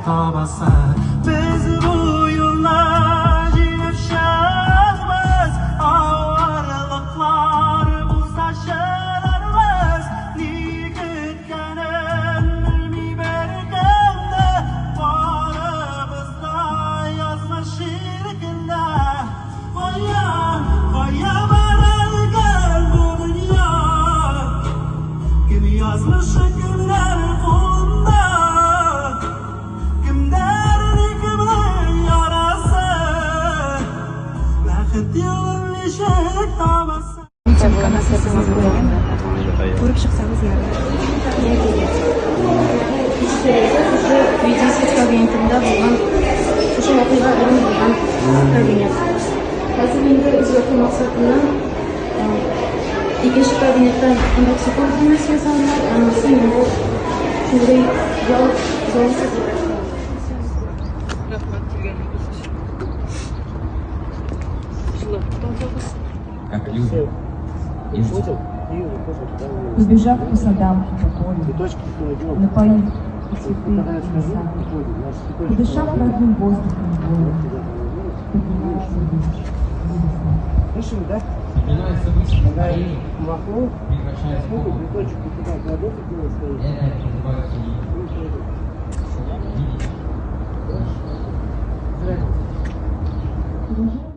табасы? Без бу юлны җиңеп чыгарбыз, авырлыклар булса чыдарбыз. Ни көткәнен белми беркем дә, барыбыз да язмыш иркендә. Кая, кая бара икән бу дөнья? Кем язмышы кемнәр кулында? Кемнәр кемнең ярасы? Бәхет юлын ничек табасы? Күреп чыксагыз ярар. Медицинский кабинетында булган, шушы вакыйга урын булган кабинет. Хәзер инде үзгәртү максатыннан икенче кабинеттан анда психолог бүлмәсе ясаганнар, анысы инде шундый ял зонасы дип. Рәхмәт килгәнегез өчен. Җылы тазагыз. Как люди. И ждут. Побежав по садам и по полю, напоив и цветы, и леса, подышав родным воздухом воли, поднимается выше, в небеса. Слышали, да? Поднимается выше Когда я поколений, махнул, прекращается махнул, голод. цветочек вот туда кладете, делает свои. Это называется Ну, тоже. видеть. Без разницы.